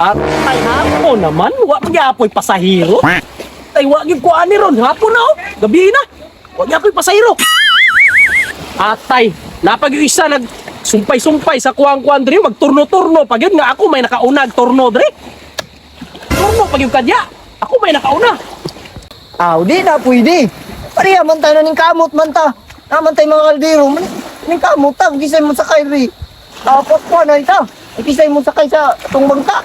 At ay hapon naman, wa magyapoy pasahero. Ay wa gyud ko ani ron, hapon na oh. Gabi na. Wa gyapoy pasahero. Atay, napag yung isa nag sumpay-sumpay sa kuwang-kuwan dre, magturno-turno pag yun nga ako may nakauna turno dre. Turno pag yung kadya. Ako may nakauna. Aw, di na pwede. Pareha man tayo na ning kamot man ta. Naman tayo mga kaldero. Man, ning kamot ta. Kisay mo sakay ri. Tapos ko na ita. Kisay mo sakay sa itong bangka.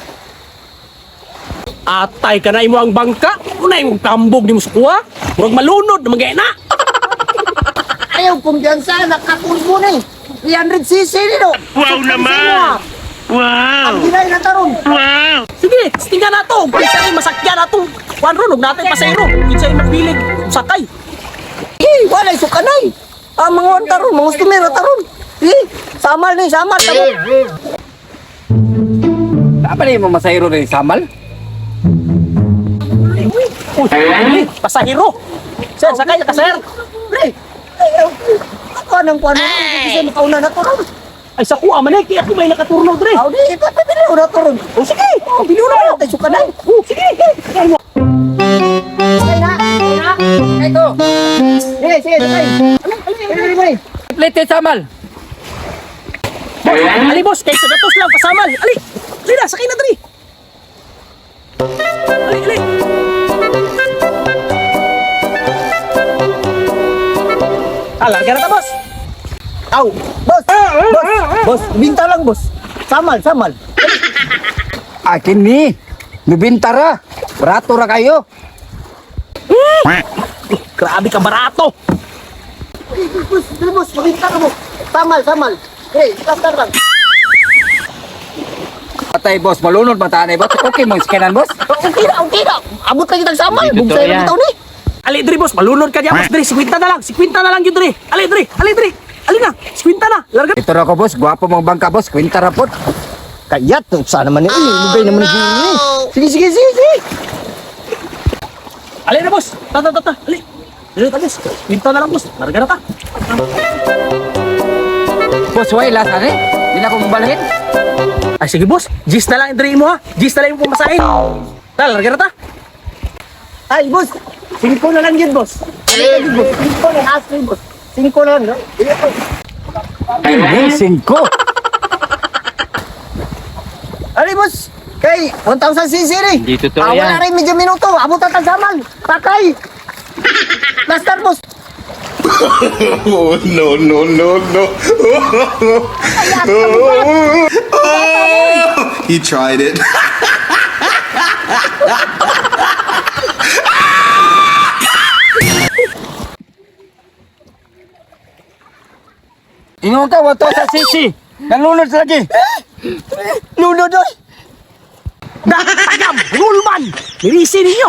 Atay ka na imo ang bangka. Una imong tambog ni mo sa kuha. Murag malunod na magay na. Ayaw, kumpiyansa. Nakaturbo na eh. 300cc nino. Wow naman! Wow! Ang ginay na taron. Wow! Sige, tingnan na to. Kinsa ay masakyan atong kuwan ron, ug natay pasahero. Kinsa ay mapilig sakay. Eh, walay sukanay. Ah, mga wan taron, mga customer na taron. Eh, samal ni, samal. Tamo. Dapat na yung masahiro rin samal. Uy, ali, pasahero. Sir, sakay na ka, sir. Pre, ayaw. Ako nang kuwan na. Kisay makauna na taron. Ay, sa kuha man eh, kaya ako may nakaturno dre. Aw, di, ipapabili na taron. O sige, oh, biliw na. Wala tayo sukanay. Oh, sige, sakay mo. Sakay na, sakay na. Ito, Sige, sige, sakay. Ali, ali, ali. plate samal. Boss, ali boss, kay sa gatos lang pasamal. Ali, ali na, sakay na dre. Ali, ali. Ah, larga na ta, boss. Aw, boss, boss, boss, binta lang, boss. Samal, samal. Akin ni. Nubinta ra. Barato ra kayo. Grabe ka barato. Boss, dali, boss, mabinta ka mo. Samal, samal. Hey, basta lang. Patay boss, malunod ba tanay boss? Okay mong scanan boss. Okay na, okay na. Abot lang kitang samal. Bugsa lang itaw ni. Ali dre boss, malunod ka diya boss dre, 50 na lang, 50 na lang yun dre. Ali dre, ali dre. Ali na, 50 na. Larga. Ito ra ko boss, gwapo mong bangka boss, kwinta ra pod. Kayat, sana man ni. Uy, lugay naman ni Jimmy. Sige, sige, sige, sige. Ali na boss. Ta ta ta ta. Ali. Ali ta boss. 50 na lang boss. Larga na ta. Boss, way last ani. Di na ko mabalhin. Ay sige boss, gis na lang dre mo ha. Gis na lang yung pumasahin. Ta, larga na ta. Ay, boss. Singko na lang yun, boss. Ano lang yun, boss? Singko na, asli, boss. Singko na lang, no? Sige, boss. Hindi, singko. Ali, boss. Kay, 1,000 cc rin. Hindi totoo Ah, yan. wala rin medyo minuto. Abot ang samal. Takay. Plaster, boss. Oh, no, no, no, no. He tried it. Ingon ka, 1,000 cc. Nalunod lagi. Lunod, oy. Da, tagam, gulman. Nirisi ninyo.